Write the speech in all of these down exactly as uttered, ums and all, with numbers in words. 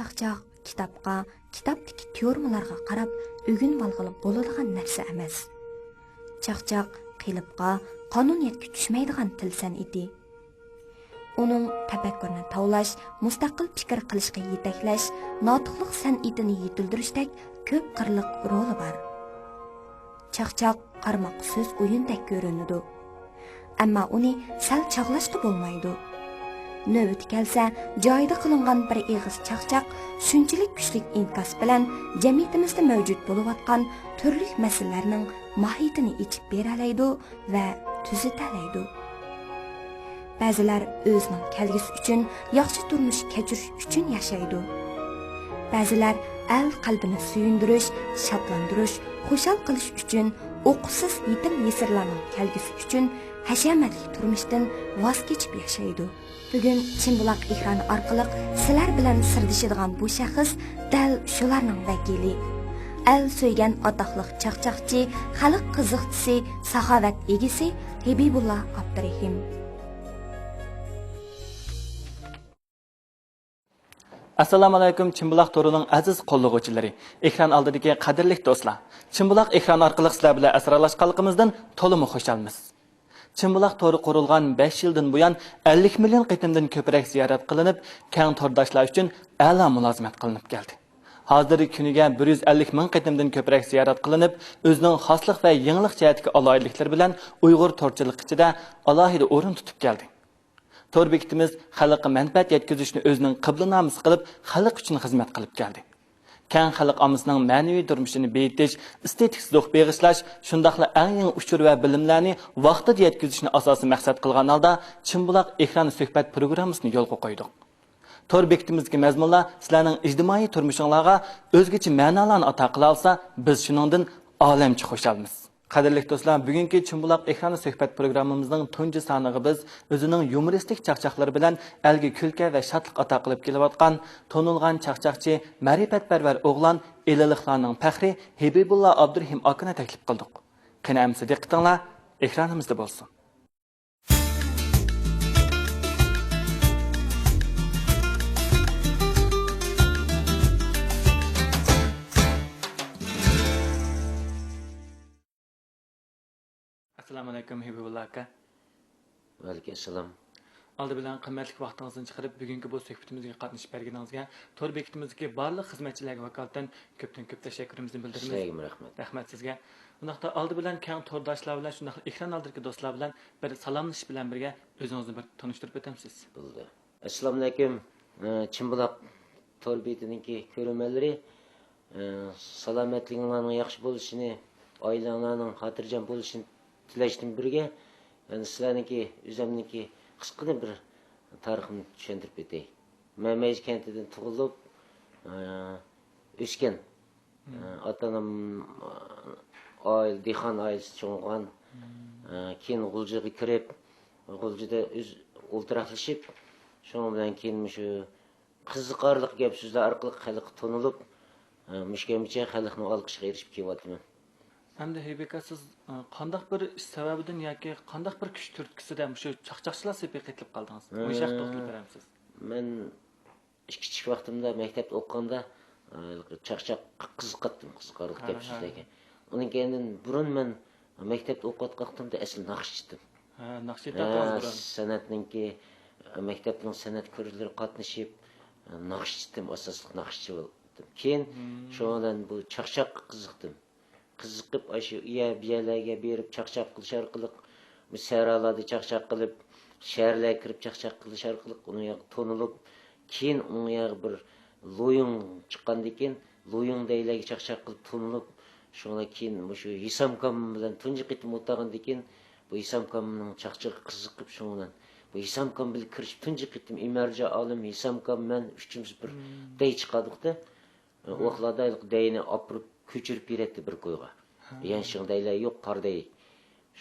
چاقچاق كىتابقا، كىتابتىكى تېئورېمىلارغا قاراپ ئۆگىنىۋالغىلى بولىدىغان نەرسە ئەمەس. چاقچاق قېلىپقا، قانۇنىيەتكە چۈشمەيدىغان تىل سەنئىتى. ئۇنىڭ تەپەككۇرنى تاۋلاش، مۇستەقىل پىكىر قىلىشقا يېتەكلەش، ناتىقلىق سەنئىتىنى يېتىلدۈرۈشتەك كۆپ قىرلىق رولى بار. چاقچاق قارىماققا سۆز ئويۇندەك كۆرۈنىدۇ. ئەمما ئۇنى سەل چاغلاشقا بولمايدۇ. نۆۋىتى كەلسە، جايىدا قىلىنغان بىر ئېغىز چاقچاق شۇنچىلىك كۈچلۈك ئىنكاس بىلەن جەمئىيىتىمىزدە مەۋجۇت بولۇۋاتقان تۈرلۈك مەسىلىلەرنىڭ ماھىيىتىنى ئېچىپ بېرەلەيدۇ ۋە تۈزىتەلەيدۇ. بەزىلەر ئۆزىنىڭ كەلگۈسى ئۈچۈن، ياخشى تۇرمۇش كەچۈرۈش ئۈچۈن ياشايدۇ. بەزىلەر ئەل قەلبىنى سۆيۈندۈرۈش، شادلاندۇرۇش، خۇشال قىلىش ئۈچۈن، ئوقۇشسىز يېتىم يېسىرلارنىڭ كەلگۈسى ئۈچۈن ھەشەمەتلىك تۇرمۇشتىن ۋاز كېچىپ ياشايدۇ. بۈگۈن چىمبۇلاق ئېكرانى ئارقىلىق سىلەر بىلەن سىردىشىدىغان بۇ شەخس دەل شۇلارنىڭ ۋەكىلى. ئەل سۆيگەن ئاتاقلىق چاقچاقچى، خەلق قىزىقچىسى، ساخاۋەت ئىگىسى ھېبىبۇللا ئابدۇرېھىم. ئەسسالامۇئەلەيكۇم، چىمبۇلاق تورىنىڭ ئەزىز قوللىغۇچىلىرى، ئېكران ئالدىدىكى قەدىرلىك دوستلار! چىمبۇلاق ئېكران ئارقىلىق سىلەر بىلەن ئەسرالاشقانلىقىمىزدىن تولىمۇ خۇشالمىز. چىمبۇلاق تورى قۇرۇلغان بەش يىلدىن بۇيان ئەللىك مىليون قېتىمدىن كۆپرەك زىيارەت قىلىنىپ، كەڭ تورداشلار ئۈچۈن ئەلا مۇلازىمەت قىلىنىپ كەلدى. ھازىر كۈنىگە بىر يۈز ئەللىك مىڭ قېتىمدىن كۆپرەك زىيارەت قىلىنىپ، ئۆزىنىڭ خاسلىق ۋە يېڭىلىق جەھەتتىكى ئالاھىدىلىكلىرى بىلەن ئۇيغۇر تورچىلىقى ئىچىدە ئالاھىدە ئورۇن تۇتۇپ كەلدى. تور بېكىتىمىز خەلققە مەنپەئەت يەتكۈزۈشنى ئۆزىنىڭ قىبلىنامىسى قىلىپ، خەلق ئۈچۈن خىزمەت قىلىپ كەلدى. كەڭ خەلق ئاممىسىنىڭ مەنىۋى تۇرمۇشىنى بېيىتىش، ئېستېتىك زوق بېغىشلاش، شۇنداقلا ئەڭ يېڭى ئۇچۇر ۋە بىلىملەرنى ۋاقتىدا يەتكۈزۈشنى ئاساسىي مەقسەت قىلغان ھالدا، چىمبۇلاق ئېكران سۆھبەت پروگراممىسىنى يولغا قويدۇق. تور بېكىتىمىزدىكى مەزمۇنلار سىلەرنىڭ ئىجتىمائىي تۇرمۇشۇڭلارغا ئۆزگىچە مەنالارنى ئاتا قىلالىسا، بىز شۇنىڭدىن ئالەمچە خۇشالمىز. قەدىرلىك دوستلار، بۈگۈنكى چىمبۇلاق ئېكرانى سۆھبەت پروگراممىمىزنىڭ تۇنجى سانىغا بىز ئۆزىنىڭ يۇمۇرىستىك چاقچاقلىرى بىلەن ئەلگە كۈلكە ۋە شادلىق ئاتا قىلىپ كېلىۋاتقان تونۇلغان چاقچاقچى، مەرىپەتپەرۋەر ئوغلان، ئىلىلىقلارنىڭ پەخرى ھېبىبۇللا ئابدۇرېھىم ئاكىنى تەكلىپ قىلدۇق. قېنى ئەمىسە دىققىتىڭلار ئېكرانىمىزدا بولسۇن. ئەسسالامۇئەلەيكۇم، ھېبىبۇللا ئاكا. ۋەئەلەيكۇم ئەسسالام. ئالدى بىلەن قىممەتلىك ۋاقتىڭىزدىن چىقىرىپ، بۈگۈنكى بۇ سۆھبىتىمىزگە قاتنىشىپ بەرگىنىڭىزگە، تور بېكىتىمىزدىكى بارلىق خىزمەتچىلەرگە ۋاكالىتەن كۆپتىن كۆپ تەشەككۈرىمىزنى بىلدۈرىمىز. سىلەرگىمۇ رەھمەت. رەھمەت سىزگە. ئۇنداقتا ئالدى بىلەن كەڭ تورداشلار بىلەن، شۇنداقلا ئېكران ئالدىدىكى دوستلار بىلەن بىر سالاملىشىش بىلەن بىرگە ئۆزىڭىزنى بىر تونۇشتۇرۇپ ئۆتەمسىز؟ بولدى. ئەسسالامۇئەلەيكۇم. ئى، چىمبۇلاق تور بېتىنىڭكى كۆرۈرمەنلىرى، ئى، سالامەتلىكىڭلارنىڭ ياخشى بولۇشىنى، ئائىلەڭلارنىڭ خاتىرجەم بولۇشىنى تىلەشتىن بىرگە، يەنە سىلەرنىڭكى، ئۆزۈمنىڭكى قىسقىنە بىر تارىخىمنى چۈشەندۈرۈپ ئۆتەي. مەمەيجى كەنتىدىن تۇغۇلۇپ، ئى، ئۆسكەن. ئاتا-ئانام ئائىلە، دېھقان ئائىلىسىدە چوڭ بولغان. كېيىن غۇلجىغا كىرىپ، غۇلجىدا ئۆز ئولتۇراقلىشىپ، شۇنىڭ بىلەن كېيىن مۇشۇ قىزىقارلىق گەپ-سۆزلەر ئارقىلىق خەلققە تونۇلۇپ، مۇشۇ كۈنگىچە خەلقنىڭ ئالقىشىغا ئېرىشىپ كېلىۋاتىمەن. ئەمدى ھېبىكا، سىز، ئە، قانداق بىر ئىش سەۋەبىدىن ياكى قانداق بىر كۈچ تۈرتكىسىدە مۇشۇ چاقچاقچىلار سېپىگە قېتىلىپ قالدىڭىز؟ مۇشۇ ھەقتە توختىلىپ بېرەمسىز؟ مەن كىچىك ۋاقتىمدا مەكتەپتە ئوقۇغاندا، ئە، چاقچاققا قىزىقاتتىم، قىزىقارلىق ھە، گەپ ھە. سۆزلەرگە. ئۇنىڭ كەينىدىن بۇرۇن مەن مەكتەپتە ئوقۇۋاتقان ۋاقتىمدا ئەسلى ناخشىچىتىم. ھە، ناخشا ھە، ئېيتاتتىڭىز بۇرۇن. سەنئەتنىڭكى، مەكتەپنىڭ سەنئەت كۈنلىرىگە قاتنىشىپ، ناخشىچىتىم، ئاساسلىق ناخشىچى بولدۇم. كېيىن مم. شۇنىڭ بىلەن بۇ چاقچاققا قىزىقتىم. قىزىقىپ، ئاشۇ ئۇ يەر، بۇ يەرلەرگە بېرىپ چاقچاق قىلىش ئارقىلىق، بۇ سەھرالاردا چاقچاق قىلىپ، شەھەرلەرگە كىرىپ چاقچاق قىلىش ئارقىلىق ئۇنىڭ ياقى تونۇلۇپ، كېيىن ئۇنىڭ ياقى بىر لويۇڭ چىققاندىن كېيىن، لويۇڭ دەيلەرگە چاقچاق قىلىپ تونۇلۇپ، شۇڭا كېيىن مۇشۇ ھېسامكام بىلەن تۇنجى قېتىم ئولتۇرغاندىن كېيىن، بۇ ھېسامكامنىڭ چاقچىقىغا قىزىقىپ، شۇنىڭ بىلەن بۇ ھېسامكام بىلەن كىرىشىپ، تۇنجى قېتىم ئىمەرجان ئالىم، ھېسامكام، مەن ئۈچىمىز بىر مم. دەي چىقاردۇقتا. ئۇ ۋاقىتلاردا ھېلىقى دەينى ئاپىرىپ كۆچۈرۈپ بېرەتتى بىر كويغا. ھە. يەنشىڭ دەيلەر يوق، قارا دەي.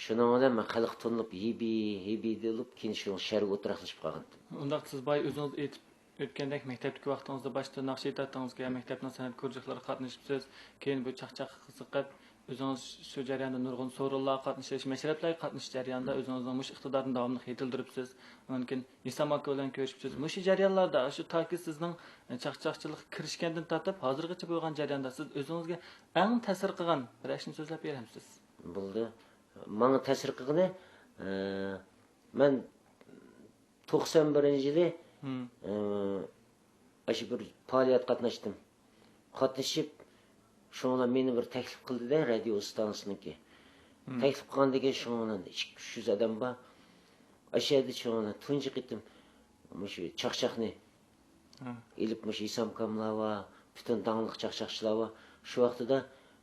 شۇنىڭ بىلەن مەن خەلققە تونۇلۇپ، ھىبى، ھىبى دېيىلىپ، كېيىن شۇنىڭ شەھەرگە ئولتۇراقلىشىپ قالغانتىم. ئۇنداق سىز بايا ئۆزىڭىز ئېيتىپ ئۆتكەندەك، مەكتەپتىكى ۋاقتىڭىزدا باشتا ناخشا ئېيتاتتىڭىزكەن، مەكتەپنىڭ سەنئەت كۇرژۇكلىرىغا قاتنىشىپسىز، كېيىن بۇ چاقچاققا قىزىقىپ، ئۆزىڭىز شۇ جەرياندا نۇرغۇن سورۇنلارغا قاتنىشىش، مەشرەپلەرگە قاتنىشىش جەريانىدا ئۆزىڭىزنىڭ مۇشۇ ئىقتىدارىنى داۋاملىق يېتىلدۈرۈپسىز. ئاندىن كېيىن ھېسام ئاكا بىلەن كۆرۈشۈپسىز. مۇشۇ جەريانلاردا شۇ تاكى سىزنىڭ، ئە، چاقچاقچىلىققا كىرىشكەندىن تارتىپ ھازىرغىچە بولغان جەرياندا سىز ئۆزىڭىزگە ئەڭ تەسىر قىلغان بىر ئىشنى سۆزلەپ بېرەمسىز؟ بولدى. ماڭا تەسىر قىلغىنى، ئە، مەن توقسان بىرىنچى يىلى، مم. ئە، ئاشۇ بىر پائالىيەتكە قاتناشتىم. قاتنىشىپ، شۇڭلار مېنى بىر تەكلىپ قىلدى-دە، رادىيو ئىستانسىسىنىڭكى. مم. تەكلىپ قىلغاندىن كېيىن شۇڭلار ئىككى يۈز ئادەم بار. ئاشۇ يەردە شۇڭلار تۇنجى قېتىم مۇشۇ چاقچاقنى ھە. ئېلىپ، مۇشۇ ھېسام ئاكاملار بار، پۈتۈن داڭلىق چاقچاقچىلار بار. شۇ ۋاقتىدا،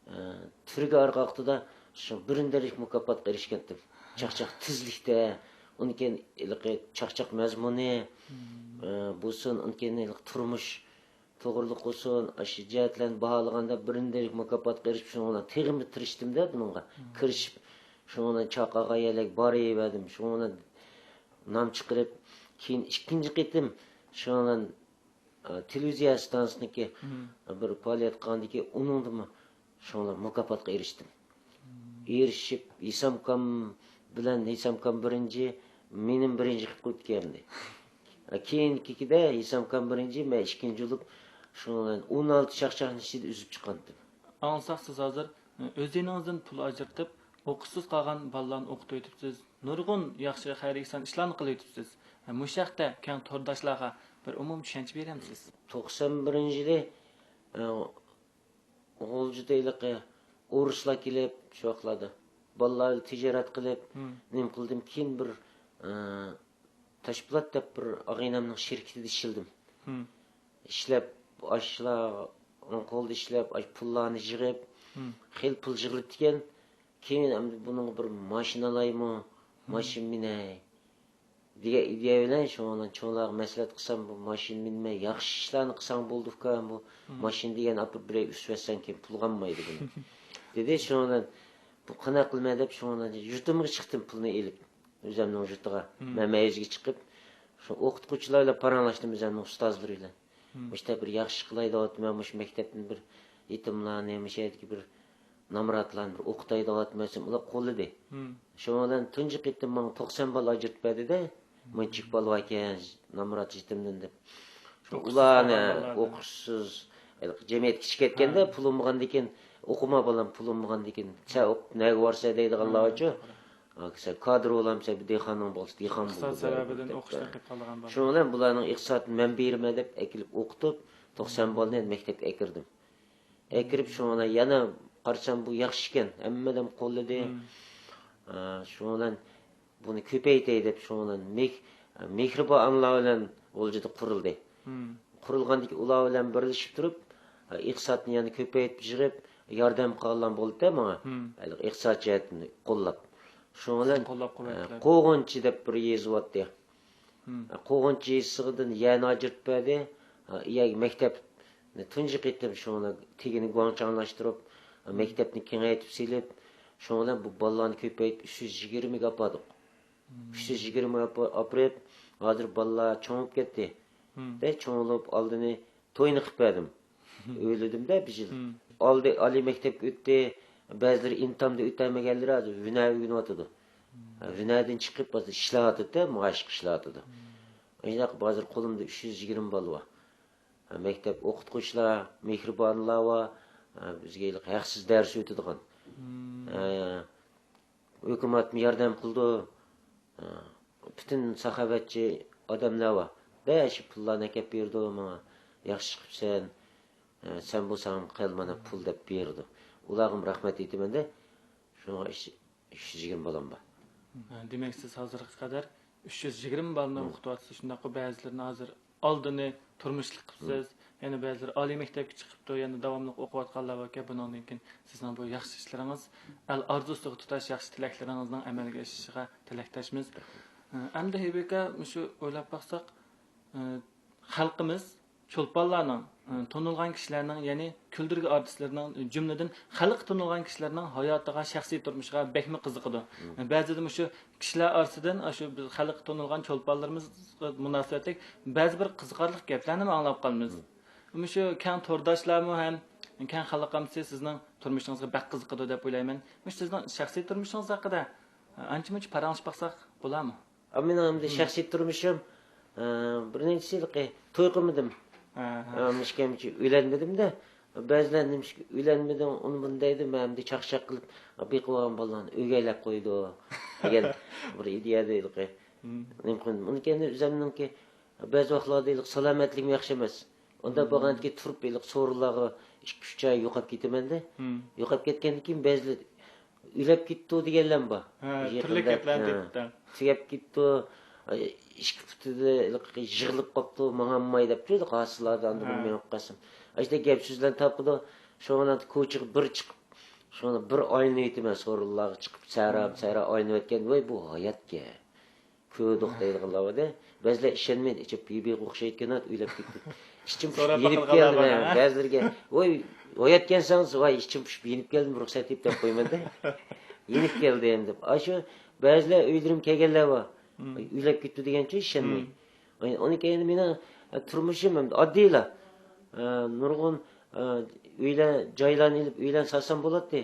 ئە، تۈرگە ئارقا ۋاقتىدا شۇ بىرىندىنلىك مۇكاپاتقا ئېرىشكەنتىم. چاقچاق تېزلىكتە، ئۇنىڭ كېيىن ھېلىقى چاقچاق مەزمۇنى، مم. ئە، بولسۇن، ئۇنىڭ كېيىن ھېلىقى تۇرمۇش توغرىلىق بولسۇن، ئاشۇ جەھەتلەرنى باھالىغاندا بىرىندىنلىك مۇكاپاتقا ئېرىشىپ، شۇنىڭ بىلەن تېخىمۇ تىرىشتىم-دە بۇنىڭغا. مم. كىرىشىپ، شۇنىڭ بىلەن چاققانغا يەرلەرگە بارىۋەردىم. شۇنىڭ بىلەن نام چىقىرىپ، كېيىن ئىككىنچى قېتىم شۇنىڭ بىلەن ئە، تېلېۋىزىيە ئىستانسىسىنىڭكى مم. بىر پائالىيەت قىلغاندىكى ئۇنىڭدىمۇ شۇڭلار مۇكاپاتقا ئېرىشتىم. مم. ئېرىشىپ، ھېسام ئاكام بىلەن ھېسام ئاكام بىرىنچى، مېنىڭ بىرىنچى قىلىپ قويۇپتىكەن ئەمدى. ئە، كېيىنكىدە ھېسام ئاكام بىرىنچى، مەن ئىككىنچى بولۇپ، شۇنىڭ بىلەن ئون ئالتە چاقچاقنى ئىچىدە ئۈزۈپ چىققانتىم. ئاڭلىساق، سىز ھازىر، ئۆزىنىڭىزدىن پۇل ئاجرىتىپ، ئوقۇشسىز قالغان بالىلارنى ئوقۇتۇۋېتىپسىز. نۇرغۇن ياخشى خەير-ئېھسان ئىشلارنى قىلىۋېتىپسىز. مۇشۇ ھەقتە كەڭ تورداشلارغا بىر ئومۇمىي چۈشەنچە بېرەمسىز؟ توقسان بىرىنچى يىلى، ئە، غۇلجىدا ھېلىقى ئورۇسلار كېلىپ، شۇ ۋاقىتلاردا بالىلار بىلەن تىجارەت قىلىپ، مم. نېمە قىلدىم، كېيىن بىر، ئە، تاشپولات دەپ بىر ئاغىنەمنىڭ شىركىتىدە ئىشلىدىم. مم. ئىشلەپ، ئاشۇلار ئوڭ قولدا ئىشلەپ، ئاشۇ پۇللارنى يىغىپ، مم. خېلى پۇل يىغىلىپتىكەن. كېيىن ئەمدى بۇنىڭغا بىر ماشىنا ئالايمۇ، مم. ماشىنا مىنەي دېگەن ئىدىيە بىلەن شۇنىڭ چوڭلارغا مەسلىھەت قىلسام، بۇ ماشىنا مىنمەي، ياخشى ئىشلارنى قىلساڭ بولىدۇ ئۇكام، بۇ مم. ماشىنا دېگەننى ئاپىرىپ بىرەر ئۈسۈۋەتسەڭ كېيىن پۇلغا ئالمايدۇ بۇنى. دېدى، شۇنىڭ بىلەن بۇ قانداق قىلىمەن دەپ، شۇنىڭ بىلەن يۇرتۇمغا چىقتىم پۇلنى ئېلىپ. ئۆزۈمنىڭ يۇرتىغا، مم. مەن مەيۈزگە چىقىپ، شۇ ئوقۇتقۇچىلار بىلەن پاراڭلاشتىم، ئۆزۈمنىڭ ئۇستازلىرى بىلەن. مم. مۇشۇنداق بىر ياخشى ئىش قىلاي دەۋاتىمەن، مۇشۇ مەكتەپتىن بىر يېتىملارنى، مۇشۇ يەردىكى بىر نامراتلارنى بىر ئوقۇتاي دەۋاتىمەن دېسەم، ئۇلار قوللىدى. مم. شۇنىڭ بىلەن تۇنجى قېتىم ماڭا توقسان بالا ئاجرىتىپ بەردى-دە، مۇنچىلىك بالا باركەن، نامرات يېتىمدىن دەپ. شۇ توقسان ئۇلارنى بالىلارنى. ئوقۇشسىز، جەمئىيەت كىچىك كەتكەندە، ھە. پۇل بولمىغاندىكىن، ئوقۇما بالام، پۇل بولمىغاندىكىن، سەن ئوقۇپ نەگە بارسەن دەيدىغانلارچۇ. ھە. ھە، سەن كادىر بولامسەن، بىر دېھقاننىڭ بالىسى، دېھقان ئىقتىساد بولدى، سەۋەبىدىن دەپ. ئوقۇشتىن قېلىپ قالىدىغان بالىلار. شۇنىڭ بىلەن بۇلارنىڭ ئىقتىسادىنى مەن بېرىمەن دەپ ئەكېلىپ ئوقۇتۇپ، توقسان بالىنى مەكتەپكە ئەكىردىم. ئەكىرىپ، شۇڭا يەنە قارىسام، بۇ ياخشى ئىكەن، ھەممە ئادەم قوللىدى. مم. ئا، شۇنىڭ بىلەن بۇنى كۆپەيتەي دەپ، شۇنىڭ بىلەن مېھ-، مېھرىبان ئانىلار بىلەن غۇلجىدا قۇرۇلدى. مم. قۇرۇلغاندىكى ئۇلار بىلەن بىرلىشىپ تۇرۇپ، ئىقتىسادنى يەنە كۆپەيتىپ يىغىپ، ياردەم قىلغانلار بولدى ماڭا. مم. ھېلىقى ئىقتىساد جەھەتتىن قوللاپ. شۇنىڭ بىلەن، قوللاپ قۇۋۋەتلەپ. ئە، قوغۇنچى دەپ بىر يېزا بارتتى. مم. قوغۇنچى يېزىسىدىن يەرنى ئاجرىتىپ بەردى. يەرگە مەكتەپنى تۇنجى قېتىم شۇنى تېگىنى گۇاڭچاڭلاشتۇرۇپ، مەكتەپنى كېڭەيتىپ سېلىپ، شۇنىڭ بىلەن بۇ بالىلارنى كۆپەيتىپ، ئۈچ يۈز يىگىرمىگە ئاپاردۇق. مم. ئۈچ يۈز يىگىرمە ئاپا-، ئاپىرىپ، ھازىر بالىلار چوڭىيىپ كەتتى. مم. دە، چوڭىيىپ، ئالدىنى توينى قىلىپ بەردىم. ئۆيلىدىم-دە بىر يىل. مم. ئالدى ئالىي مەكتەپكە ئۆتتى. بەزىلىرى ئىمتىھاندا ئۆتەلمىگەنلىرى ھازىر ھۈنەر ئۆگىنىۋاتىدۇ. مم. ھۈنەردىن چىقىپ، ھازىر ئىشلەۋاتىدۇ-دە، مائاشقا ئىشلەۋاتىدۇ. مم. ئۇنداق ھازىر قولۇمدا ئۈچ يۈز يىگىرمە بالا بار. مەكتەپ ئوقۇتقۇچىلار، مېھرىبانلار بار. بىزگە ھېلىقى ھەقسىز دەرس ئۆتىدىغان. مم. ھۆكۈمەتمۇ ياردەم قىلىدۇ. پۈتۈن ساخاۋەتچى ئادەملەر بار. بەشى پۇللارنى ئەكەپ بېرىدۇ ماڭا. ياخشى چىقىپسەن. سەن بولساڭ قىل مانا پۇل دەپ بېرىدۇ. ئۇلارغىمۇ رەھمەت ئېيتىمەن-دە. شۇڭا ئۈچ يۈز يىگىرمە بالام بار. دېمەك، سىز ھازىرغا قەدەر ئۈچ يۈز يىگىرمە بالىنى مم. ئوقۇتۇۋاتىسىز، شۇنداققۇ؟ بەزىلىرىنى ھازىر ئالدىنى تۇرمۇشلۇق قىپسىز. مم. يەنە بەزىلىرى ئالىي مەكتەپكە چىقىپتۇ، يەنە داۋاملىق ئوقۇۋاتقانلار باركەن. بۇنىڭدىن كېيىن سىزنىڭ بۇ ياخشى ئىشلىرىڭىز، ئەل ئارزۇسىغا تۇتاش ياخشى تىلەكلىرىڭىزنىڭ ئەمەلگە ئېشىشىغا تىلەكداشمىز. ئەمدى ھېبىكا، مۇشۇ ئويلاپ باقساق، خەلقىمىز چولپانلارنىڭ، تونۇلغان كىشىلەرنىڭ، يەنى كۈلدۈرگە ئارتىسلىرىنىڭ، جۈملىدىن خەلق تونۇلغان كىشىلەرنىڭ ھاياتىغا، شەخسىي تۇرمۇشىغا بەكمۇ قىزىقىدۇ. مم. بەزىدە مۇشۇ كىشىلەر ئارىسىدىن، ئاشۇ بىز خەلق تونۇلغان چولپانلىرىمىزغا مۇناسىۋەتلىك بەزى بىر قىزىقارلىق گەپلەرنىمۇ ئاڭلاپ قالىمىز. مم. مۇشۇ كەڭ تورداشلارمۇ ھەم كەڭ خەلق ئاممىسى سىزنىڭ تۇرمۇشىڭىزغا بەك قىزىقىدۇ دەپ ئويلايمەن. مۇشۇ سىزنىڭ شەخسىي تۇرمۇشىڭىز ھەققىدە، ئە، ئانچە-مۇنچە پاراڭلىشىپ باقساق بولارمۇ؟ ئا، مېنىڭ ئەمدى شەخسىي تۇرمۇشۇم، ئە، بىرىنچىسى، ھېلىقى توي قىلمىدىم. ئە، مۇشۇ كەمچە ئۆيلەنمىدىم-دە. بەزىلەر نېمىشقا ئۆيلەنمىدىڭ، ئۇنى بۇنى دەيدۇ. مەن ئەمدى چاقچاق قىلىپ، بېقىۋالغان بالىلارنى ئۆيگە ئەيلەپ قويىدۇ دېگەن بىر ئىدىيەدە ھېلىقى نېمە قىلدىم. ئۇنى كەينى ئۆزۈمنىڭكى بەزى ۋاقىتلاردا ھېلىقى سالامەتلىكىم ياخشى ئەمەس. ئۇنداق بولغاندىكىن تۇرۇپ ھېلىقى سورۇنلارغا ئىككى-ئۈچ ئاي يوقاپ كېتىمەن-دە. يوقاپ كەتكەندىن كېيىن بەزىلەر ئۆلۈپ كېتىپتۇ دېگەنلەرمۇ بار. ھە، تۈرلۈك گەپلەرنى تېپىپتۇ. تۈگەپ كېتىپتۇ. ئىككى پۇتىدا يىغىلىپ قاپتۇ، ماڭالماي دەپ تۇرىدۇ، قاسىلاردا ئاندىن مېڭىپ قالسام. ئاشۇنداق گەپ سۆزلەرنى تاپىدۇ. شۇڭا كوچىغا بىر چىقىپ، شۇڭا بىر ئايلىنىۋېتىمەن، سورۇنلارغا چىقىپ، سەھرا، سەھرا ئايلىنىۋەتكەن، ۋاي، بۇ ھاياتكەن. كۆردۇق دەيدىغانلار بار-دە. بەزىلەر ئىشەنمەيدۇ، ئىچى بىبىغا ئوخشايدىكەن، ئۆيلەپ كېتىپ. ئىچىم پۇشۇپ يېنىپ كەلدىم. بەزىلىرىگە، ۋاي، ھاياتكەنسەڭ، ۋاي، ئىچىم پۇشۇپ يېنىپ كەلدىم، رۇخسەت ئېيتىپ دەپ قويىمەن-دە. يېنىپ كەلدىم دەپ. ئاشۇ بەزىلەر ئۆيلىرىمگە كەلگەنلەر بار. ئۆيلەپ كېتىپتۇ دېگەنچۇ ئىشەنمەي. ئۇنى كەينى مېنىڭ تۇرمۇشۇم ئەمدى ئاددىيلا. نۇرغۇن ئۆيلەر، جايلارنى ئېلىپ ئۆيلەرنى سالسام بولاتتى.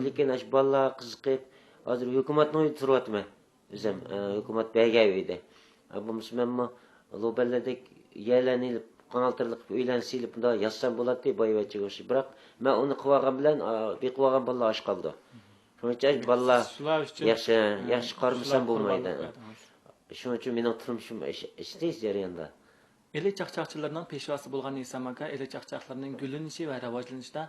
لېكىن ئاشۇ بالىلارغا قىزىقىپ، ھازىر ھۆكۈمەتنىڭ ئۆيىدە تۇرۇۋاتىمەن. ئۆزۈم، ئە، ھۆكۈمەت بەرگەن ئۆيدە. ئە، بولمىسا مەنمۇ لوبەنلەردەك يەرلەرنى ئېلىپ، قاڭالتىرلىق قىلىپ، ئۆيلەرنى سېلىپ، مۇنداق ياتسام بولاتتى، بايۋەچچىگە ئوخشاپ. بىراق، مەن ئۇنى قىلىۋالغان بىلەن، ئا، بېقىۋالغان بالىلار ئاچ قالىدۇ. شۇنىڭ ئۈچۈن بالىلار شۇلار ئۈچۈن، ياخشى، ھە، ياخشى قارىمىسام شۇلار بولمايدۇ. قىلغانلىق، ھە. شۇنىڭ ئۈچۈن مېنىڭ تۇرمۇشۇم ئىش-، ئىشلەش جەريانىدا. ئىلى چاقچاقچىلىرىنىڭ پېشۋاسى بولغان ھېسام ئاكا ئىلى چاقچاقلىرىنىڭ گۈللىنىشى ۋە راۋاجلىنىشىدا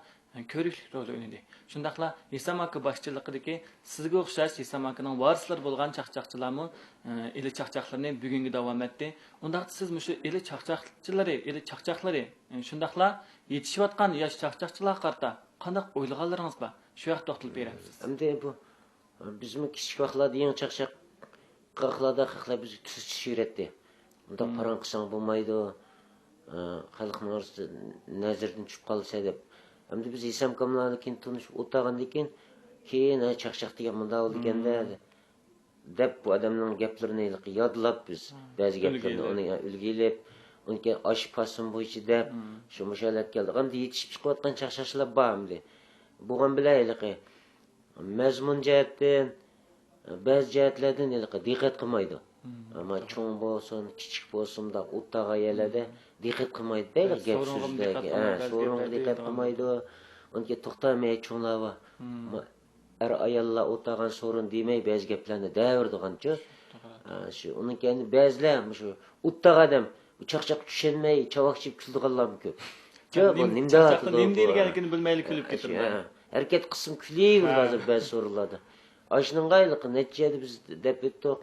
كۆرۈكلۈك رول ئوينىدى. شۇنداقلا ھېسام ئاكا باشچىلىقىدىكى سىزگە ئوخشاش ھېسام ئاكىنىڭ ۋارىسلىرى بولغان چاقچاقچىلارمۇ، ئە، ئىلى چاقچاقلىرىنى بۈگۈنگە داۋام ئەتتى. ئۇنداقتا سىز مۇشۇ ئىلى چاقچاقچىلىرى، ئىلى چاقچاقلىرى، ئە، شۇنداقلا يېتىشىۋاتقان ياش چاقچاقچىلارغا قارىتا قانداق ئويلىغانلىرىڭىز بار؟ شۇ ھەقتە توختىلىپ بېرەمسىز؟ ئەمدى بۇ بىزمۇ كىچىك ۋاقىتلاردا يېڭى چاقچاق قاقلاردا خەقلەر بىزگە تۈزىتىش بېرەتتى. مۇنداق پاراڭ قىلساڭ بولمايدۇ. ئە، خەلقنىڭ ئارىسىدا نەزىرىدىن چۈشۈپ قالىسەن دەپ. ئەمدى بىز ھېسام ئاكاملارنى كېيىن تونۇشۇپ ئولتۇرغاندىن كېيىن، كېيىن، ھە، چاقچاق دېگەن مۇنداق بولىدىكەن-دە، دەپ بۇ ئادەمنىڭ گەپلىرىنى ھېلىقى يادلاپ بىز، بەزى گەپلىرىنى ئۇنى ئۈلگە ئېلىپ، ئۇنى كېيىن ئاشۇ پاسون بويىچە دەپ، شۇ مۇشۇ ھالەتكە كەلدۇق. ئەمدى يېتىشىپ چىقىۋاتقان چاقچاقچىلار بار ئەمدى. بولغان بىلەن ھېلىقى مەزمۇن جەھەتتىن، بەزى جەھەتلەردىن ھېلىقى دىققەت قىلمايدۇ. ئەمما چوڭ بولسۇن، كىچىك بولسۇن، مۇنداق ئوتتۇرا يەرلەردە دىققەت قىلمايدۇ. ھە، گەپ سورۇنغىمۇ دىققەت سۆزلەرگە، ھە، قىلمايدۇ، بەزى سورۇنغا گەپلەردە دىققەت دېيىدىغان قىلمايدۇ. ئۇنىڭ كېيىن توختاماي چوڭلار بار. ئەر-ئاياللار ئولتۇرغان سورۇن دېمەي، بەزى گەپلەرنى دەۋېرىدىغانچۇ. توغرا. ئا، شۇ، ئۇنىڭ كەينىدە بەزىلەر، مۇشۇ ئۇتتاق ئادەم، ئۇ چاقچاق چۈشەنمەي، چاۋاك چېپىپ كۈلىدىغانلارمۇ كۆپ. چاقچاق نېمە دەۋاتىدۇ نېمە دېيىلگەنلىكىنى بىلمەيلا كۈلۈپ كېتىدۇ. ھە، ھەرىكەت قىلسىمۇ كۈلۈۋېرىدۇ ھازىر بەزى سورۇنلاردا. ئاشۇنىڭغا ھېلىقى نەچچە يەردە بىز دەپ ئۆتتۇق.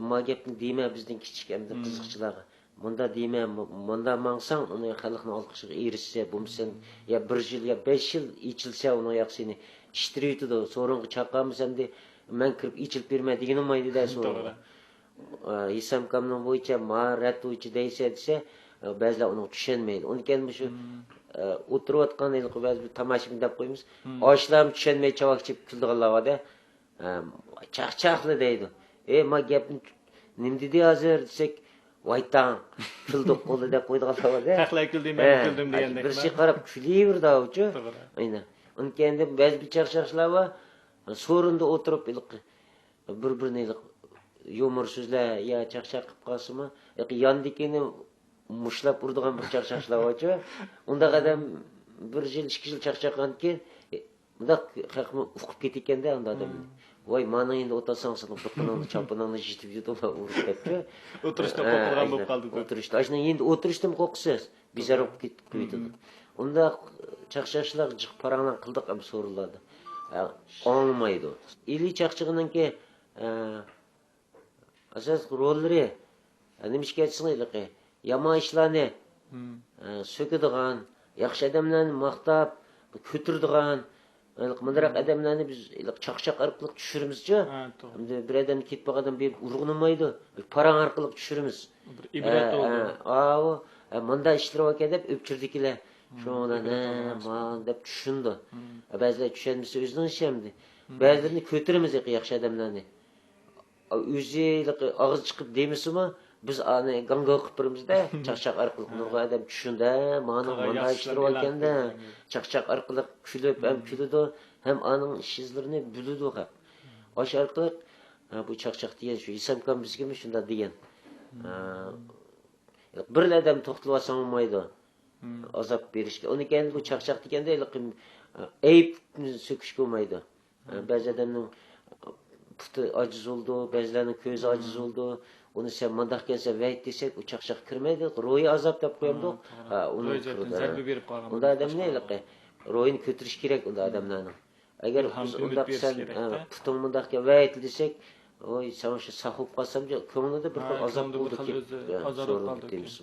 ما گەپنى دېمە بىزدىن كىچىك ئەمدى قىزىقچىلارغا. مۇنداق دېمە، مۇ-، مۇنداق ماڭساڭ، ئۇنى خەلقنىڭ ئالقىشىغا ئېرىشسە، بولمىسا يا بىر يىل، يا بەش يىل ئېچىلسا، ئۇنىڭ ياقىسىنى ئىشتىرىۋېتىدۇ. سورۇنغا چاقىرمىسا ئەمدى مەن كىرىپ ئېچىلىپ بېرىمەن دېگىنى بولمايدۇ-دە سورۇنغا. ئە، ھېسام ئاكامنىڭ بويىچە، ما رەت بويىچە دەيسە دېسە، ئە، بەزىلەر ئۇنىڭغا چۈشەنمەيدۇ. ئۇنى كەينى مۇشۇ، ئە، ئولتۇرۇۋاتقان ھېلىقى بەزى بىر تاماشىبىن دەپ قويىمىز. ئاشۇلارمۇ چۈشەنمەي چاۋاك چېپىپ كۈلىدىغانلار بار-دە. ئە، چاقچاقلا دەيدۇ. ئەي، ما گەپنى نېمە دېدى ھازىر دېسەك، ۋايتاڭ، كۈلدۇق قولى دەپ قويىدىغانلار بار-دە. خەقلەر كۈلدى، مەن كۈلدۈم دېگەندەك. بىرسى قاراپ كۈلۈۋېرىدۇ ئاۋۇچۇ. توغرا. ئاينەن. ئۇنى كەينىدە بەزى بىر چاقچاقچىلار بار، سورۇندا ئولتۇرۇپ ھېلىقى بىر-بىرىنى ھېلىقى يۇمۇر سۆزلەر يا چاقچاق قىلىپ قالسىمۇ، ھېلىقى ياندىكىنى مۇشتلاپ ئۇرىدىغان بىر چاقچاقچىلار بارچۇ. ئۇنداق ئادەم بىر يىل، ئىككى يىل چاقچاققاندىن كېيىن، ئە، مۇنداق خەقمۇ ئۇقۇپ كېتىدىكەن-دە ئۇنداق ئادەمنى. ۋاي، مانىڭ يېنىدا ئولتۇرساڭ، سېنىڭ دىققىتىڭنى، چاپىنىڭنى يېتىۋېتىدۇ ئۇلار ئۇرۇپ دەپچۇ. ئولتۇرۇشتا قورقىدىغان بولۇپ قالدى. ئولتۇرۇشتا. ئاشۇنىڭ يېنىدا ئولتۇرۇشتىمۇ قورقىسىز. بىزار بولۇپ كېتىپ قويىدۇ. ئۇنداق چاقچاقچىلار جىق پاراڭلار قىلدۇق ئەمدى سورۇنلاردا. ئە، ئاڭلىمايدۇ. ئىلى چاقچىقىنىڭكى، ئە، ئاساسلىق روللىرى، ئە، نېمە ئىشكەن دېسىڭىز ھېلىقى يامان ئىشلارنى، ئە، سۆكىدىغان، ياخشى ئادەملەرنى ماختاپ، كۆتۈرىدىغان، ھېلىقى مۇنداق ئادەملەرنى بىز ھېلىقى چاقچاق ئارقىلىق چۈشۈرىمىزچۇ. ھە، توغرا. ئەمدى بىر ئادەم كېتىپ بارغان ئادەم بېرىپ ئۇرغۇنىمايدۇ. بىر پاراڭ ئارقىلىق چۈشۈرىمىز. بىر ئىبرەت ھە، بولىدۇ. ھە، ئاۋۇ، ھە، مۇنداق ئىشلىرى باركەن دەپ ئۆپچۈردىكىلەر. شۇڭا ئۇلار، ھە، مان دەپ چۈشىنىدۇ. بەزىلەر چۈشەنمىسە ئۆزىنىڭ ئىشى ئەمدى. بەزىلىرىنى كۆتۈرىمىز ھېلىقى ياخشى ئادەملەرنى. ئۆزى ھېلىقى ئاغزى چىقىپ دېمىسىمۇ، بىز ئانى گاڭگاڭ قىلىپ بېرىمىزدە، چاقچاق ئارقىلىق نۇرغۇن ئادەم چۈشىنىدۇ، مانىڭ مانداق ئىشلىرى باركەندە، چاقچاق ئارقىلىق كۈلۈپ ھەم كۈلىدۇ، ھەم ئانىڭ ئىش ئىزلىرىنى بىلىدۇ خەق. ئاشۇ ئارقىلىق، ھە، بۇ چاقچاق دېگەن شۇ ھېسامكام بىزگىمۇ شۇنداق دېگەن. ھە، بىرلا ئادەم توختىلىۋالساڭ بولمايدۇ. ئازاب بېرىشكە. ئۇنى كەينىدە بۇ چاقچاق دېگەندە ھېلىقى ئەيىبنى سۆكۈشكە بولمايدۇ. بەزى ئادەمنىڭ پۇتى ئاجىز بولىدۇ، بەزىلەرنىڭ كۆزى ئاجىز بولىدۇ. ئۇنى سەن مۇنداق ئىكەنسەن، ۋەيت دېسەك، ئۇ چاقچاق كىرمەيدۇ. روھىي ئازاب دەپ قويامدۇق. ھە، ئۇنى كىرىدۇ. ئۇنداق ئادەمنى ھېلىقى روھىنى كۆتۈرۈش كېرەك ئۇنداق ئادەملەرنىڭ. ئەگەر بىز ئۇنداق سەن، ئە، پۇتۇڭ مۇنداق ئىكەن، ۋەيت دېسەك، ۋاي، سەن شۇ ساق بولۇپ قالسام، كۆڭلىدە بىر خىل ئازاب بولىدۇ، كېلىپ، ئە، سورۇنغا كېتىمىز.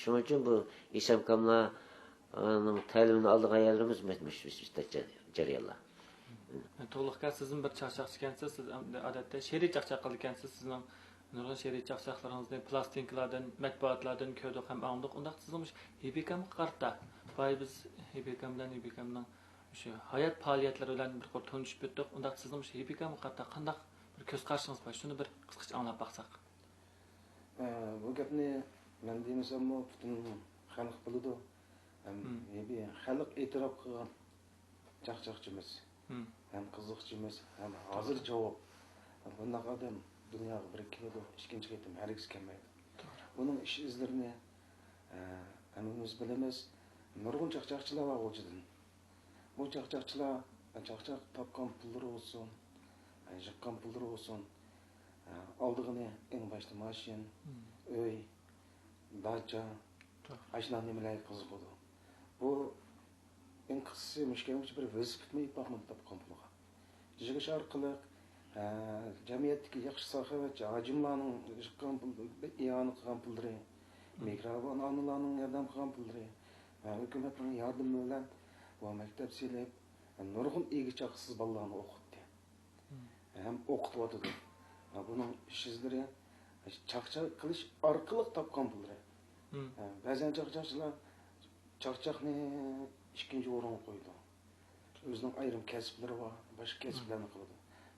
شۇنىڭ ئۈچۈن بۇ ھېسامكاملار ئانىڭ تەلىمىنى ئالىدىغان يەرلىرىمىز مەن مۇشۇ، مۇشۇ جەريانلار. تۇغلۇق ئاكا، سىزمۇ بىر چاقچاقچى ئىكەنسىز، سىز ئەمدى ئادەتتە شېئىرىي چاقچاق قىلىدىكەنسىز. سىزنىڭ نۇرغۇن شېئىرىي چاقچاقلىرىڭىزنى پىلاستىنكىلاردىن، مەتبۇئاتلاردىن كۆردۇق ھەم ئاڭلىدۇق. ئۇنداق سىزنىڭ مۇشۇ ھېبىكامغا قارىتا، بايا بىز ھېبىكام بىلەن ھېبىكامنىڭ مۇشۇ ھايات پائالىيەتلىرى بىلەن بىر قۇر تونۇشۇپ ئۆتتۇق. ئۇنداق سىزنىڭ مۇشۇ ھېبىكامغا قارىتا قانداق بىر كۆز قارىشىڭىز بار؟ شۇنى بىر قىسقىچە ئاڭلاپ باقساق. ئە، بۇ گەپنى مەن دېمىسەممۇ پۈتۈن خەلق بىلىدۇ. ھەم ھېبى خەلق ئېتىراپ قىلغان چاقچاقچىمىز، ھەم قىزىقچىمىز، ھەم ھازىر جاۋاب. بۇنداق ئادەم دۇنياغا بىر كېلىدۇ، ئىككىنچى قېتىم ھەرگىز كەلمەيدۇ. بۇنىڭ ئىش ئىزلىرىنى، ئە، ھەممىمىز بىلىمىز. نۇرغۇن چاقچاقچىلار بار غۇلجىدىن. بۇ چاقچاقچىلار چاقچاق تاپقان پۇللىرى بولسۇن، يىغقان پۇللىرى بولسۇن، ئالىدىغىنى ئەڭ باشتا ماشىنا، ئۆي، داچا، ئاشۇنداق نېمىلەرگە قىزىقىدۇ. بۇ ئەڭ قىسقىسى مۇشۇ كەلگۈچە بىر ۋېلىسىپىتمۇ ئېلىپ باقمىدى تاپقان پۇلىغا. يىغىش ئارقىلىق، ئە، جەمئىيەتتىكى ياخشى ساخاۋەتچى ھاجىملارنىڭ يىغقان پۇل، ئىئانە قىلغان پۇللىرى، مېھرىبان ئانىلارنىڭ ياردەم قىلغان پۇللىرى، ھە، ھۆكۈمەتنىڭ ياردىمى بىلەن بۇ مەكتەپ سېلىپ، نۇرغۇن ئىگە-چاقىسىز بالىلارنى ئوقۇتتى. ھەم ئوقۇتۇۋاتىدۇ. ھە، بۇنىڭ ئىش ئىزلىرى، چاقچاق قىلىش ئارقىلىق تاپقان پۇللىرى. ھە، بەزەن چاقچاقچىلار چاقچاقنى ئىككىنچى ئورۇنغا قويىدۇ. ئۆزىنىڭ ئايرىم كەسىپلىرى بار، باشقا كەسىپلەرنى قىلىدۇ.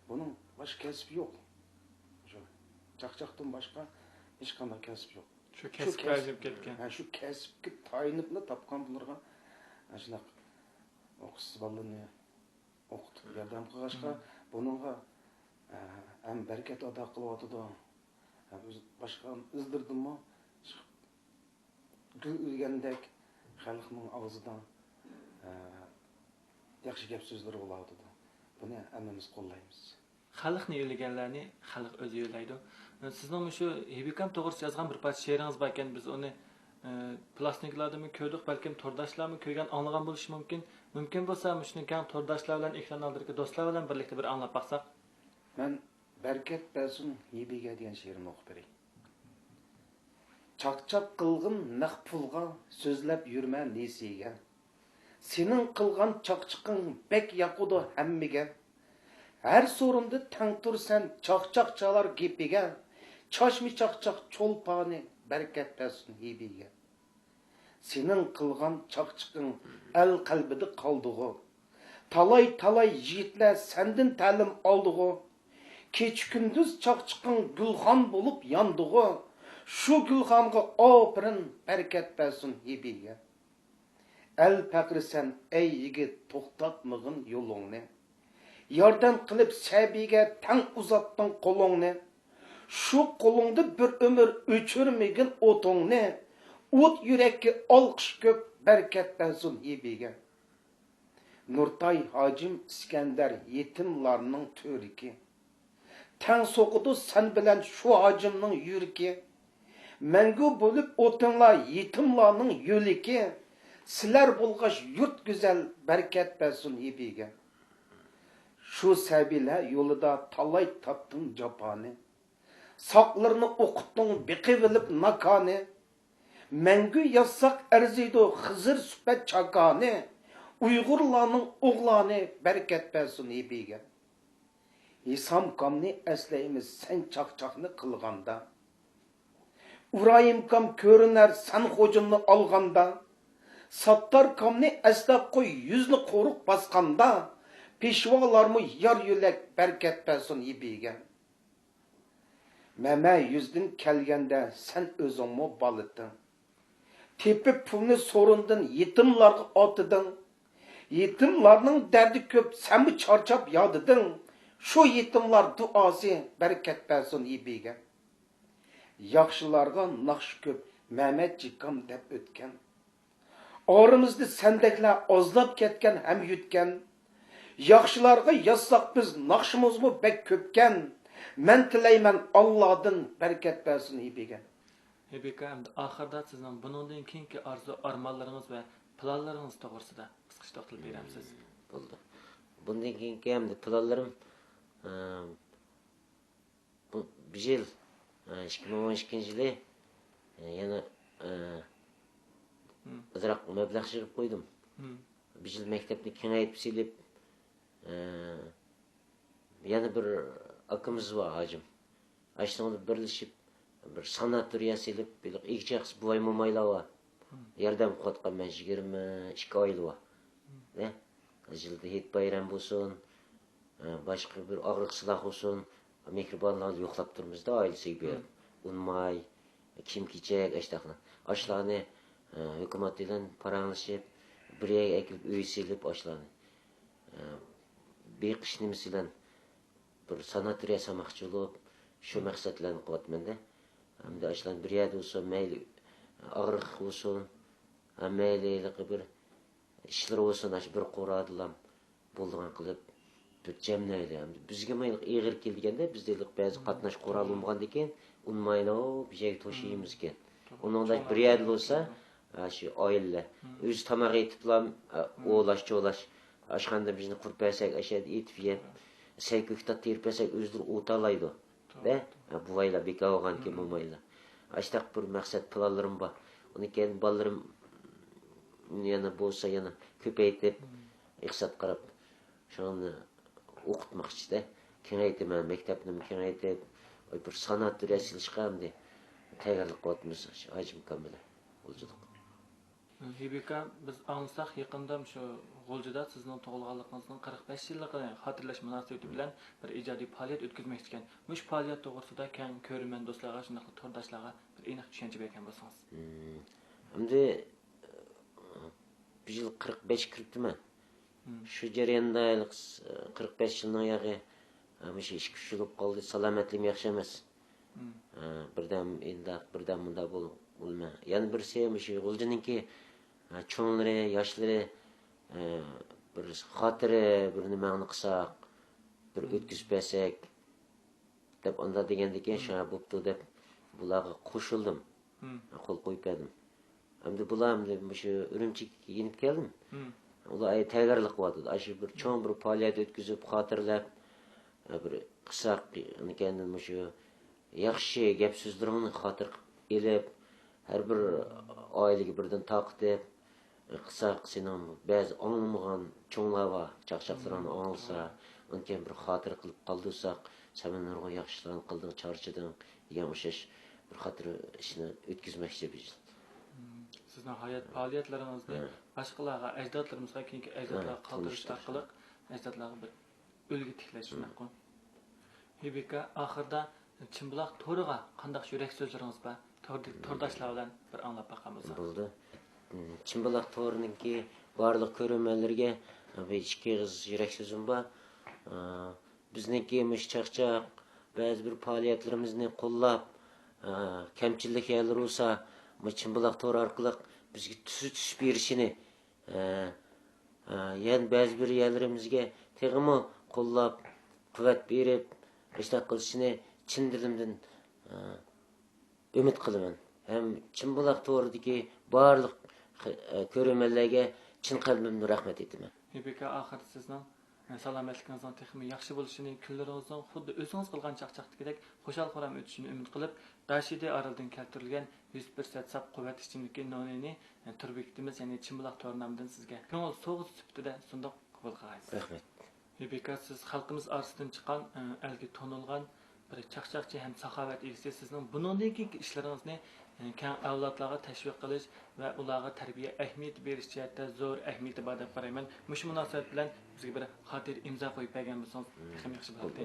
بۇنىڭ باشقا كەسپى يوق. شۇ چاقچاقتىن باشقا ھېچقانداق كەسىپ يوق. شۇ كەسىپكە تايىنىپ كەتكەن. ھە، شۇ كەسىپكە تايىنىپلا تاپقان پۇللىرىغا، ھە، شۇنداق ئوقۇتقۇسىز بالىلىرىنى ئوقۇتۇپ ياردەم قىلغاچقا، بۇنىڭغا، ھە، ھەم بەرىكەت ئاتا قىلىۋاتىدۇ، ھەم ئۆز باشقا ئىزلىرىدىنمۇ چىقىپ گۈل ئۈرگەندەك خەلقنىڭ ئاغزىدا، ئە، ياخشى گەپ سۆزلىرى بولاۋاتىدۇ. بۇنى ھەممىمىز قوللايمىز. خەلقنى يۆلىگەنلەرنى خەلق ئۆزى يۆلەيدۇ. سىزنىڭ مۇشۇ ھېبىكام توغرىسىدا يازغان بىر پارچە شېئىرىڭىز باركەن، بىز ئۇنى، ئە، پىلاستىنكىلاردىمۇ كۆردۇق، بەلكىم تورداشلارمۇ كۆرگەن، ئاڭلىغان بولۇشى مۇمكىن. مۇمكىن بولسا مۇشۇنى كەڭ تورداشلار بىلەن، ئېكران ئالدىدىكى دوستلار بىلەن بىرلىكتە بىر ئاڭلاپ باقساق. مەن بەرىكەت بەرسۇن ھېبىگە دېگەن شېئىرىمنى ئوقۇپ بېرەي. چاقچاق قىلغىن نەق پۇلغا، سۆزلەپ يۈرمە نېسىگە. سېنىڭ قىلغان چاقچىقىڭ بەك ياقىدۇ ھەممىگە. ھەر سورۇندا تەڭ تۇرىسەن چاقچاق چالار گېپىگە. چاچما چاقچاق چولپانى بەرىكەت بەرسۇن ھېبىگە. سېنىڭ قىلغان چاقچىقىڭ ئەل قەلبىدە قالدىغۇ. تالاي-تالاي يىگىتلەر سەندىن تەلىم ئالدىغۇ. كېچە-كۈندۈز چاقچىقىڭ گۈلخان بولۇپ ياندىغۇ. شۇ گۈلخانغا ئاپىرىن، بەرىكەت بەرسۇن ھېبىگە. ئەل پەخرىسەن ئەي يىگىت، توختاتمىغىن يولۇڭنى. ياردەم قىلىپ سەبىيگە تەڭ ئۇزاتتىڭ قولۇڭنى. شۇ قولۇڭدا بىر ئۆمۈر ئۆچۈرمىگىن ئوتۇڭنى. ئوت يۈرەككە ئالقىش كۆپ، بەرىكەت بەرسۇن ھېبىگە. نۇرتاي ھاجىم ئىسكەندەر يېتىملارنىڭ تۈۋرۈكى. تەڭ سوقىدۇ سەن بىلەن شۇ ھاجىمنىڭ يۈرىكى. مەڭگۈ بولۇپ ئوتۇڭلار يېتىملارنىڭ يۆلىكى. سىلەر بولغاچ يۇرت گۈزەل، بەرىكەت بەرسۇن ھېبىگە. شۇ سەبىيلەر يولىدا تالاي تارتتىڭ جاپانى. ساقلىرىنى ئوقۇتتۇڭ، بېقىۋېلىپ ناكانى. مەڭگۈ يازساق ئەرزىيدۇ خىزىر سۈپەت چاكانى. ئۇيغۇرلارنىڭ ئوغلانى، بەرىكەت بەرسۇن ھېبىگە. ھېسامكامنى ئەسلەيمىز سەن چاقچاقنى قىلغاندا. ئۇرايىمكام كۆرۈنەر سەن خوجامنى ئالغاندا. ساتتاركامنى ئەسلەپ قوي يۈزنى قورۇق باسقاندا. پېشۋالارمۇ يار يۆلەك، بەرىكەت بەرسۇن ھېبىگە. مەمە يۈزدىن كەلگەندە سەن ئۆزۈڭمۇ بالىدىڭ. تېپىپ پۇلنى سورۇندىن يېتىملارغا ئاتىدىڭ. يېتىملارنىڭ دەردى كۆپ، سەنمۇ چارچاپ يادىدىڭ. شۇ يېتىملار دۇئاسى بەرىكەت بەرسۇن ھېبىگە. ياخشىلارغا ناخشا كۆپ، مەمەت جىكام دەپ ئۆتكەن. ئارىمىزدا سەندەكلەر ئازلاپ كەتكەن ھەم يۆتكەن. ياخشىلارغا يازساق بىز ناخشىمىزمۇ بەك كۆپكەن. مەن تىلەيمەن ئاللادىن بەرىكەت بەرسۇن ھېبىگە. ھېبىكا، ئەمدى ئاخىردا سىزنىڭ بۇنىڭدىن كېيىنكى ئارزۇ ئارمانلىرىڭىز ۋە پىلانلىرىڭىز توغرىسىدا قىسقىچە توختىلىپ بېرەمسىز؟ بولدى. بۇندىن كېيىنكى ئەمدى پىلانلىرىم، ئە، بۇ، بۇ يىل، ئە، ئىككى مىڭ ئون ئىككىنچى يىلى، ئە، يەنە، ئە، ئازراق مەبلەغ يىغىپ قويدۇم. بۇ يىل مەكتەپنى كېڭەيتىپ سېلىپ، ئە، يەنە بىر ئاكىمىز بار، ھاجىم. ئاشۇنىڭ بىلەن بىرلىشىپ، بىر ساناتورىيە سېلىپ، ھېلىقى ئىگىچى ئاقسى بوۋاي مومايلار بار. ياردەم قىلىۋاتقان مەن يىگىرمە ئىككى ئائىلە بار. نە؟ يىلدا ھېيت بايرام بولسۇن، ئە، باشقا بىر ئاغرىقسىزلار بولسۇن، مېھرىبانلارنى يوقلاپ تۇرىمىزدا، ئائىلىسىگە بېرىپ. ئۇن ماي، كىيىم-كېچەك، ئاشتاقلار. ئاشلارنى، ئە، ھۆكۈمەت بىلەن پاراڭلىشىپ، بىر يەرگە ئەكېلىپ، ئۆي سېلىپ ئاشلارنى. ئە، بېقىش نېمىسى بىلەن بىر ساناتورىيە سالماقچى بولۇپ، شۇ مەقسەت بىلەن قىلىۋاتىمەن-دە. ئەمدى ئاشۇلارنى بىر يەردە بولسۇن، مەيلى ئاغرىق بولسۇن، ھە، مەيلى ھېلىقى بىر ئىشلىرى بولسۇن، ئاشۇ بىر قورادىلام بولىدىغان قىلىپ، بىر جەملەيلى. ئەمدى بىزگىمۇ ھېلىقى ئېغىر كېلىدىكەن-دە، بىزدە ھېلىقى بەزى قاتناش قورالى بولمىغاندىكىن، ئۇنىمايلى، بىر يەرگە توشۇيمىزكەن. ئۇنىڭدا بىر يەردە بولسا، ھە، شۇ ئائىلىلەر ئۆزى تاماق ئېتىپلا، ھە، ئوۋلاش، چوۋلاش، ئاشخانىدا بىزنى قۇرۇپ بەرسەك، ئاشۇ يەردە ئېتىپ يەپ، سەي كۆكتات تېرىپ بەرسەك، ئۆزلىرى ئوتالايدۇ. دە، ھە، بوۋايلار بىكار بولغانكىن، مومايلار. ئاشتاق بىر مەقسەت پىلانلىرىم بار. ئۇنى كېيىن بالىلىرىم يەنە بولسا يەنە كۆپەيتىپ، ئىقتىساد قاراپ، شۇنى ئوقۇتماقچىدە. كېڭەيتىمەن، مەكتەپنىمۇ كېڭەيتىپ، بىر ساناتورىيە سېلىشقا ئەمدى تەييارلىق قىلىۋاتىمىز، ھاجىم ئاكام بىلەن غۇلجىلىق. ھېبىكا، بىز ئاڭلىساق، يېقىندا مۇشۇ غۇلجىدا سىزنىڭ تۇغۇلغانلىقىڭىزنىڭ قىرىق بەش يىللىقىنى خاتىرىلەش مۇناسىۋىتى بىلەن بىر ئىجادىي پائالىيەت ئۆتكۈزمەكچىكەن. مۇشۇ پائالىيەت توغرىسىدا كەڭ كۆرۈرمەن دوستلارغا، شۇنداقلا تورداشلارغا بىر ئېنىق چۈشەنچە بەرگەن بولسىڭىز. مم. ئەمدى بۇ يىل قىرىق بەشكە كىرىپتىمەن. شۇ جەرياندا ھېلىقى قىرىق بەش يىلنىڭ ياغى، ھە، مۇشۇ ئىككى، ئۈچ يىل بولۇپ قالدى، سالامەتلىكىم ياخشى ئەمەس. ھە، بىردەم ئىنداق، بىردەم مۇنداق بول-، بولىمەن. يەنە بىرسى مۇشۇ غۇلجىنىڭكى، ھە، چوڭلىرى، ياشلىرى، ھە، بىر خاتىرە، بىر نېمەڭنى قىلساق، بىر ئۆتكۈزۈپ بەرسەك، دەپ ئانداق دېگەندىكىن، شۇ بوپتۇ دەپ بۇلارغا قوشۇلدۇم. قول قويۇپ بەردىم. ئەمدى بۇلار ئەمدى مۇشۇ ئۈرۈمچىگە يېنىپ كەلدىم. ئۇلار ئەي تەييارلىق قىلىۋاتىدۇ. ئاشۇ بىر چوڭ بىر پائالىيەت ئۆتكۈزۈپ، خاتىرىلەپ، بىر قىساق، ئاندىن مۇشۇ ياخشى گەپ سۆزلىرىڭنى خاتىرە قىلىپ ئېلىپ، ھەر بىر ئائىلىگە بىردىن تارقىتىپ، قىلساق، سېنىڭ بەزى ئاڭلىمىغان چوڭلار بار، چاقچاقلىرىڭنى ئاڭلىسا، ئۇنى كېيىن بىر خاتىرە قىلىپ قالدۇرساق، سەن مانا نۇرغۇن ياخشى ئىشلارنى قىلدىڭ، چارچىدىڭ، دېگەن ئوخشاش بىر خاتىرە ئىشنى ئۆتكۈزمەكچى بىز. سىزنىڭ ھايات پائالىيەتلىرىڭىزنى باشقىلارغا، ئەجدادلىرىمىزغا، كېيىنكى ئەجدادلارغا قالدۇرۇش ئارقىلىق ئەجدادلارغا بىر ئۈلگە تىكلەش، شۇنداققۇ؟ ھېبىكا، ئاخىرىدا چىمبۇلاق تورىغا قانداق يۈرەك سۆزلىرىڭىز بار؟ تور-، تورداشلار بىلەن بىر ئاڭلاپ باققان بولساق. بولدى. چىمبۇلاق تورىنىڭكى بارلىق كۆرۈرمەنلىرىگە بىر ئىككى ئېغىز يۈرەك سۆزۈم بار. بىزنىڭكى مۇشۇ چاقچاق، بەزى بىر پائالىيەتلىرىمىزنى قوللاپ، كەمچىللىك يەرلىرى بولسا، مۇشۇ چىمبۇلاق تورى ئارقىلىق بىزگە تۈزىتىش بېرىشىنى، ھە، ھە، يەنە بەزى بىر يەرلىرىمىزگە تېخىمۇ قوللاپ، قۇۋۋەت بېرىپ، ئىشتاق قىلىشىنى چىن دىلىمدىن، ھە، ئۈمىد قىلىمەن. ھەم چىمبۇلاق تورىدىكى بارلىق، ھە، كۆرۈرمەنلەرگە چىن قەلبىمدىن رەھمەت ئېيتىمەن. ھېبىكا، ئاخىرىدا سىزنىڭ سالامەتلىكىڭىزنىڭ تېخىمۇ ياخشى بولۇشىنى، كۈنلىرىڭىزنىڭ خۇددى ئۆزىڭىز قىلغان چاقچاقتىكىدەك خۇشال-خۇرام ئۆتۈشىنى ئۈمىد قىلىپ، راشىدىي ئارىلىدىن كەلتۈرۈلگەن يۈز پىرسەنت ساپ قۇۋۋەت ئىچىملىكى نونىنى، ئە، تور بېكىتىمىز، يەنى چىمبۇلاق تور نامىدىن سىزگە كۆڭۈل سوۋغىسى سۈپىتىدە سۇندۇق، قوبۇل قىلغايسىز. رەھمەت. ھېبىكا، سىز خەلقىمىز ئارىسىدىن چىققان، ئە، ئەلگە تونۇلغان بىر چاقچاقچى ھەم ساخاۋەت ئىگىسى. سىزنىڭ بۇنىڭدىن كېيىنكى ئىشلىرىڭىزنى، ئە، كەڭ ئەۋلادلارغا تەشۋىق قىلىش ۋە ئۇلارغا تەربىيە ئەھمىيىتى بېرىش جەھەتتە زور ئەھمىيىتى بار دەپ قارايمەن. مۇشۇ مۇناسىۋەت بىلەن بىزگە بىر خاتىرە ئىمزا قويۇپ بەرگەن بولسىڭىز، تېخىمۇ ياخشى بولاتتى.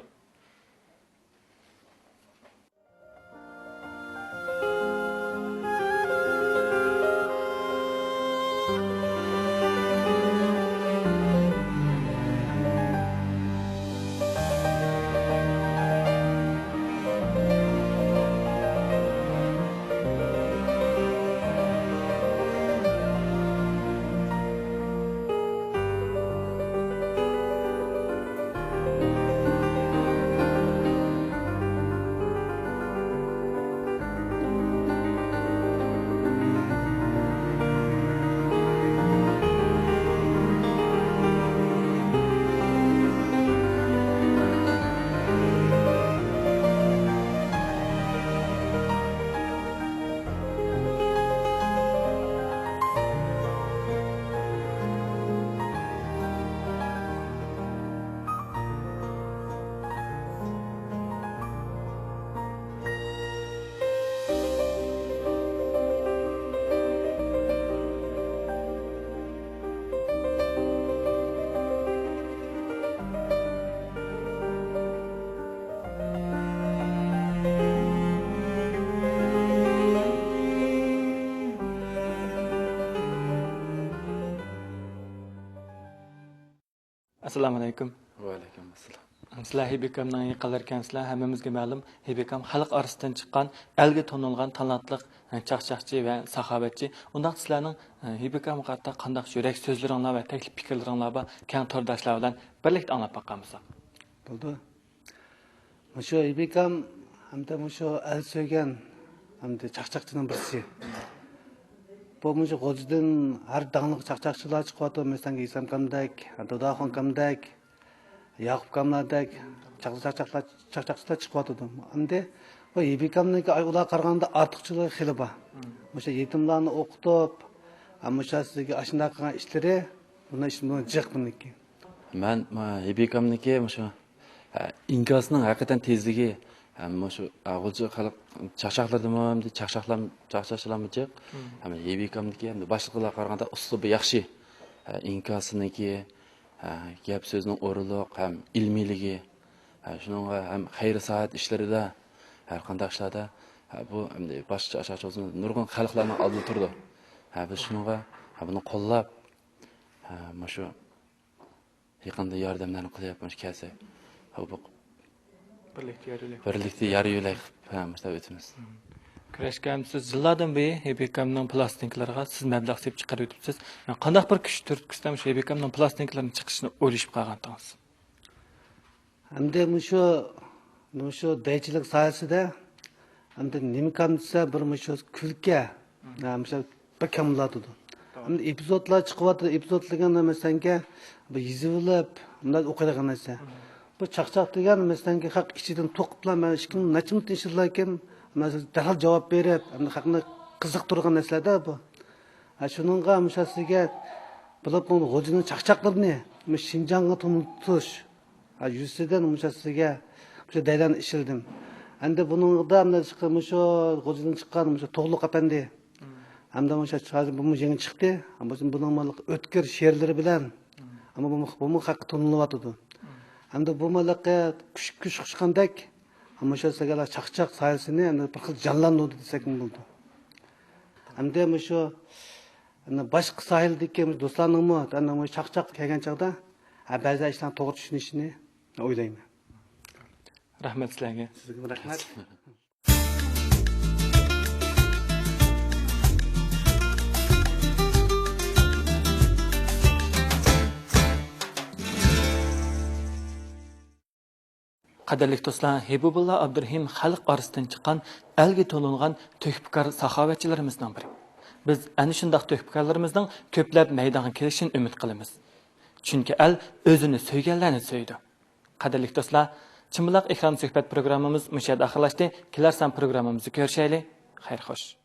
ئەسسالامۇ ئەلەيكۇم. ۋەئەلەيكۇم ئەسسالام. سىلەر ھېبىكامنىڭ يېقىنلىرىكەنسىلەر، ھەممىمىزگە مەلۇم، ھېبىكام خەلق ئارىسىدىن چىققان، ئەلگە تونۇلغان تالانتلىق چاقچاقچى ۋە ساخاۋەتچى. ئۇنداقتا سىلەرنىڭ ھېبىكامغا قارىتا قانداق يۈرەك سۆزلىرىڭلار ۋە تەكلىپ پىكىرلىرىڭلار بار؟ كەڭ تورداشلار بىلەن بىرلىكتە ئاڭلاپ باققان بولساق. بولدى. مۇشۇ ھېبىكام ھەمدە مۇشۇ ئەل سۆيگەن ھەمدە چاقچاقچىنىڭ بىرسى. بۇ مۇشۇ غۇلجىدىن ھەر داڭلىق چاقچاقچىلار چىقىۋاتىدۇ، مەسىلەن، ھېسامكامدەك، دۇداخۇنكامدەك، ياقۇپكاملاردەك چاقچاقچىلار، چاقچاقچىلار چىقىۋاتىدۇ. ئەمدى بۇ ھېبىكامنىڭكى ئۇلارغا قارىغاندا ئارتۇقچىلىقى خېلى بار. مۇشۇ يېتىملارنى ئوقۇتۇپ، مۇشۇ سىزگە ئاشۇنداق قىلغان ئىشلىرى، بۇنىڭ ئىشى جىق بۇنىڭكى. مەن، ما، ھېبىكامنىڭكى مۇشۇ، ھە، ئىنكاسىنىڭ ھەقىقەتەن تېزلىكى، ھە، مۇشۇ، ھە، غۇلجا خەلق چاقچاقلىرىدىمۇ، ئەمدى چاقچاقلام-، چاقچاقچىلارمۇ جىق. ھەم ھېبىكامنىڭكى، ھەمدە باشقىلارغا قارىغاندا ئۇسلۇبى ياخشى. ھە، ئىنكاسىنىڭكى، ھە، گەپ سۆزىنىڭ ئورۇنلۇق ھەم ئىلمىيلىكى. ھە، شۇنىڭغا ھەم خەير-سائەت ئىشلىرىدا، ھەر قانداق ئىشلاردا، ھە، بۇ ئەمدى باشقىچە ئاشۇ بولسىمۇ نۇرغۇن خەلقلەرنىڭ ئالدىدا تۇرىدۇ. ھە، بىز شۇنىڭغا، ھە، بۇنى قوللاپ، ھە، مۇشۇ يېقىندا ياردەملەرنى قىلىپ، مۇشۇ كەلسە، ھە، بۇ بىرلىكتە يار يۆلەك. بىرلىكتە يار يۆلەك قىلىپ، ھە، مۇشۇنداق ئۆتىمىز. كۈرەشكەن سىز يىللاردىن بۇيان ھېبىكامنىڭ پىلاستىنكىلىرىغا سىز مەبلەغ سېلىپ چىقىرىۋېتىپسىز. قانداق بىر كۈچ تۈرتكىسىدە مۇشۇ ھېبىكامنىڭ پىلاستىنكىلىرىنى چىقىشىنى ئويلىشىپ قالغانتىڭىز؟ ئەمدى مۇشۇ، مۇشۇ دەيچىلىك ساھەسىدە ئەمدى نېمە كام دېسە، بىر مۇشۇ كۈلكە، ھە، مۇشۇ بەك كام بولاتىدۇ. ئەمدى ئېپىزودلار چىقىۋاتىدۇ، ئېپىزود دېگەن مەسىلەنكى بىر يېزىۋېلىپ، مۇنداق ئوقۇيدىغان نەرسە. بۇ چاقچاق دېگەن مەسىلەنكى خەق ئىچىدىن توقۇپلا، مەن ئىككى مىڭ نەچچە مىنۇتتىن ئىچىدىلا كىم، مەسىلەن، دەرھال جاۋاب بېرىپ، ئەمدى خەقنى قىزىقتۇرىدىغان نەرسىلەردە بۇ. ھە، شۇنىڭغا مۇشۇ سىزگە بولۇپ، بۇ غۇلجىنىڭ چاقچاقلىرىنى مۇشۇ شىنجاڭغا تونۇتۇش، ھە، يۈزىسىدىن مۇشۇ سىزگە مۇشۇ دەيلەن ئىشلىدىم. ئەمدى بۇنىڭدا مۇشۇ غۇلجىدىن چىققان مۇشۇ تۇغلۇق ئەپەندى، ھەمدە مۇشۇ ھازىر بۇمۇ يېڭى چىقتى. بۇنىڭ ئۆتكۈر شېئىرلىرى بىلەن، ئەمما بۇمۇ، بۇمۇ خەققە تونۇلۇۋاتىدۇ. ئەمدى بۇ مۇشۇ كۈش، كۈش قۇچقاندەك، مۇشۇ سىزگە چاقچاق ساھەسىنى ئەمدى بىر خىل جانلاندۇردى دېسەكمۇ بولىدۇ. ئەمدى مۇشۇ، ئەمدى باشقا ساھىلدىكى مۇشۇ دوستلارنىڭمۇ، ئەمدى مۇشۇ چاقچاق كەلگەن چاغدا، ھە، بەزى ئىشلارنى توغرا چۈشىنىشىنى ئويلايمەن. رەھمەت سىلەرگە. سىزگىمۇ رەھمەت. قەدىرلىك دوستلار، ھېبىبۇللا ئابدۇرېھىم خەلق ئارىسىدىن چىققان، ئەلگە تونۇلغان تۆھپىكار ساخاۋەتچىلىرىمىزنىڭ بىرى. بىز ئەنە شۇنداق تۆھپىكارلىرىمىزنىڭ كۆپلەپ مەيدانغا كېلىشىنى ئۈمىد قىلىمىز. چۈنكى ئەل ئۆزىنى سۆيگەنلەرنى سۆيىدۇ. قەدىرلىك دوستلار، چىمبىلاق ئېكران سۆھبەت پروگراممىمىز مۇشۇ يەردە ئاخىرلاشتى. كېلەر سان پروگراممىمىزدا كۆرۈشەيلى. خەير خوش.